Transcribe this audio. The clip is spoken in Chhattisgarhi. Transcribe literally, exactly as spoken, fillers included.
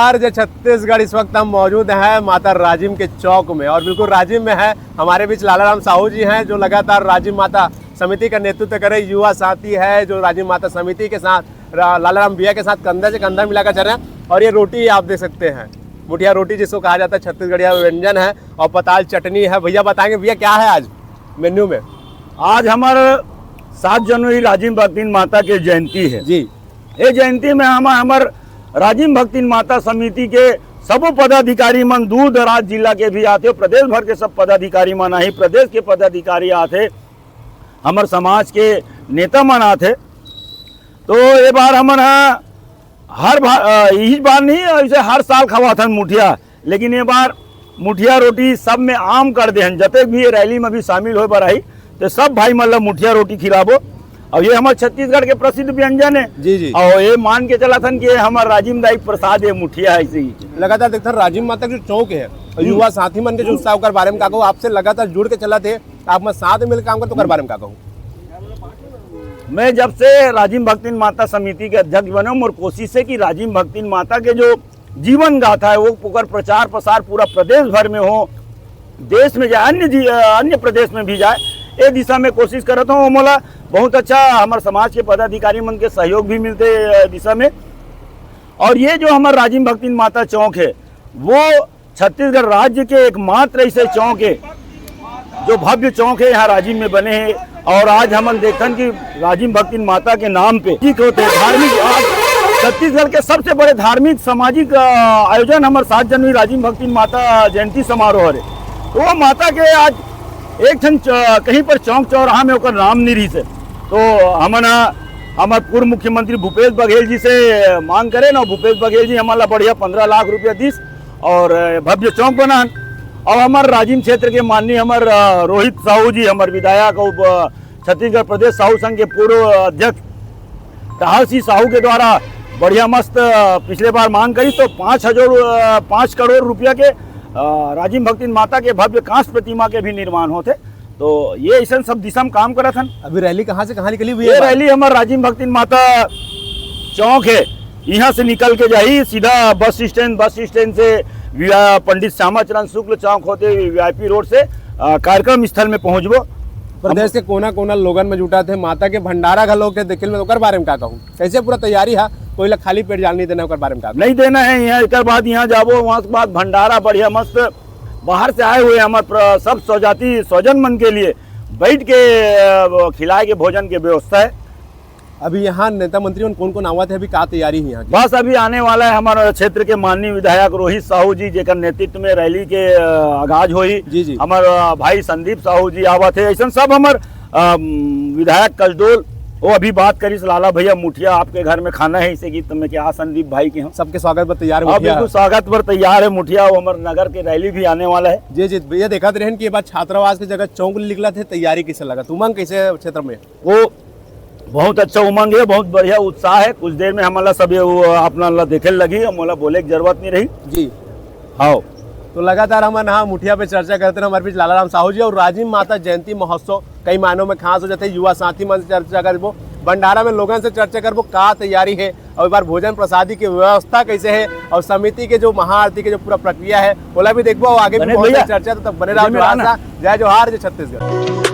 और जो छत्तीसगढ़, इस वक्त हम मौजूद हैं माता राजिम के चौक में, और बिल्कुल राजिम में है। हमारे बीच लाला राम साहू जी हैं, जो लगातार राजिम माता समिति का नेतृत्व कर रहे युवा साथी है, जो राजिम माता समिति के साथ रा-, लाला राम भैया के साथ कंधा से कंधा मिलाकर चल रहे हैं। और ये रोटी आप देख सकते हैं, मुठिया रोटी जिसको कहा जाता है, छत्तीसगढ़िया व्यंजन है, और पताल चटनी है। भैया बताएंगे, भैया क्या है आज मेन्यू में? आज हमार सात जनवरी राजिम भक्तिन माता के जयंती है। जी। ये जयंती में हम हमार राजिम भक्तिन माता समिति के सबो पदाधिकारी मन दूर दराज जिला के भी आथे, प्रदेश भर के सब पदाधिकारी मन आही, प्रदेश के पदाधिकारी आथे, हमर समाज के नेता मन आथे। तो ये बार हमन ह हर भा-, अ, इही बार नहीं, ऐसे हर साल खवाथन मुठिया, लेकिन ये बार मुठिया रोटी सब में आम कर दे हन। जतेक भी ये रैली में भी शामिल होए बर आही, तो सब भाई मन ला मुठिया रोटी खिलाबो। और ये हमर छत्तीसगढ़ के प्रसिद्ध व्यंजन है। जी, जी। और ये मान के चलत हन कि ये हमर राजिम दाई प्रसाद, ये मुठिया है, ऐसे ही। लगातार देखथन राजिम माता के जो चौक है और हम्म। युवा साथी मन के जो उत्साह, ओकर बारे में का कहू, आपसे लगातार जुड़ के चलत है, आप मन साथ में मिलकर काम करत, ओकर बारे में का कहू? मैं जब से राजिम भक्तिन माता समिति के अध्यक्ष बने हूँ, मोर कोशिश है कि राजिम भक्तिन माता के जो जीवन गाथा है, वो ओकर प्रचार प्रसार पूरा प्रदेश भर में हो, देश में जाए, अन्य जी-, अन्य प्रदेश में भी जाए, ए दिशा में कोशिश करत हूँ। मोला बहुत अच्छा हमर समाज के पदाधिकारी मन के सहयोग भी मिलथे ए दिशा में। और ये जो हमर राजिम भक्तिन माता चौक है, वो छत्तीसगढ़ राज्य के एकमात्र ऐसे चौक है, जो भव्य चौक है, यहाँ राजिम में बने हैं। और आज हमन देखथन कि राजिम भक्तिन माता के नाम पे ठीक होते हैं धार्मिक, आज छत्तीसगढ़ के सबसे बड़े धार्मिक सामाजिक, अ, आयोजन हमर सात जनवरी राजिम भक्तिन माता जयंती समारोह हरे। तो वो माता के आज एक ठन च-, कहीं पर चौक चौराहा में ओकर नाम नहीं रहिस हे। तो हमन ह हमर पूर्व मुख्यमंत्री भूपेश बघेल जी से मांग करेन, भूपेश बघेल जी हमन ला बढ़िया पन्द्रह लाख रुपया दिस और भव्य चौक बनान। और हमर राजिम क्षेत्र के माननीय हमर, अ, रोहित साहू जी, हमर विधायक और, अ, छत्तीसगढ़ प्रदेश साहू संघ के पूर्व अध्यक्ष टहल सिंह साहू के द्वारा बढ़िया मस्त, अ, पिछले बार मांग करी तो पाँच हजार, अ, पाँच करोड़ रुपया के, अ, राजिम भक्तिन माता के भव्य कांस्य प्रतिमा के भी निर्माण होथे। तो ये ऐसन सब दिशा में काम करत हन। अभी रैली कहाँ से कहाँ निकली हुई ये है? रैली हमर राजिम भक्तिन माता चौक है, यहाँ से निकल के जाही सीधा बस स्टैंड, बस स्टैंड से वी-, पंडित श्यामा चरण शुक्ल चौक होते वी आई पी रोड से, अ, कार्यक्रम स्थल में पहुँचबो। प्रदेश के कोना कोना लोगन में जुटाथे, माता के भंडारा घलो के देखे में, ओकर बारे में का कहूँ? कैसे पूरा तैयारी है, कोई ला खाली पेट जान नहीं देना, ओकर बारे में का कहूँ? नहीं देना है यहाँ, एकर बाद यहाँ जाबो, वहाँ के बाद भंडारा बढ़िया मस्त, बाहर से आए हुए हमर प्र-, सब स्वजाति स्वजन मन के लिए बैठ के, अ, खिलाए के भोजन के व्यवस्था है। अभी यहाँ नेता मंत्री मन कौन कौन आवत है, अभी का तैयारी है यहाँ की? बस अभी आने वाला है हमारे क्षेत्र के माननीय विधायक रोहित साहू जी, जेकर नेतृत्व में रैली के, अ, आगाज होही। जी, जी। हमर, अ, भाई संदीप साहू जी आवत है, ऐसन सब हमर, अ, विधायक कसडोल, वो अभी बात करिस लाला भैया मुठिया आपके घर में खाना है, इसे कि तुम्हें क्या संदीप भाई के हम सबके स्वागत बर तैयार है हाँ, मुठिया। बिल्कुल स्वागत बर तैयार है मुठिया, वो हमर नगर के रैली भी आने वाला है। जी, जी, भैया देखत रहन कि ये बार छात्रावास के जगह चौक निकलत है, तैयारी कैसे लगत, उमंग कैसे क्षेत्र में? वो बहुत अच्छा उमंग है, बहुत बढ़िया उत्साह है। कुछ देर में हमन ला सब ये वो अपना ला देखे लगी, मोला बोले के जरूरत नहीं रही। जी। हाँ। तो लगातार हमन हा मुठिया पे चर्चा करते रहे, हमारे बीच लाला राम साहू जी और राजिम माता जयंती महोत्सव कई मायनों में खास हो जाते हैं। युवा साथी मन से चर्चा करबो, भंडारा में लोगन से चर्चा करबो, का तैयारी है और एक बार भोजन प्रसादी की व्यवस्था कैसे है और समिति के जो महाआरती के जो पूरा प्रक्रिया है, ओला भी देखबो और आगे भी गणेश बहुत भैया, सारी चर्चा। तो तब बने रहो विजय जोहार मिलाना। सा। जय जोहार, जय छत्तीसगढ़।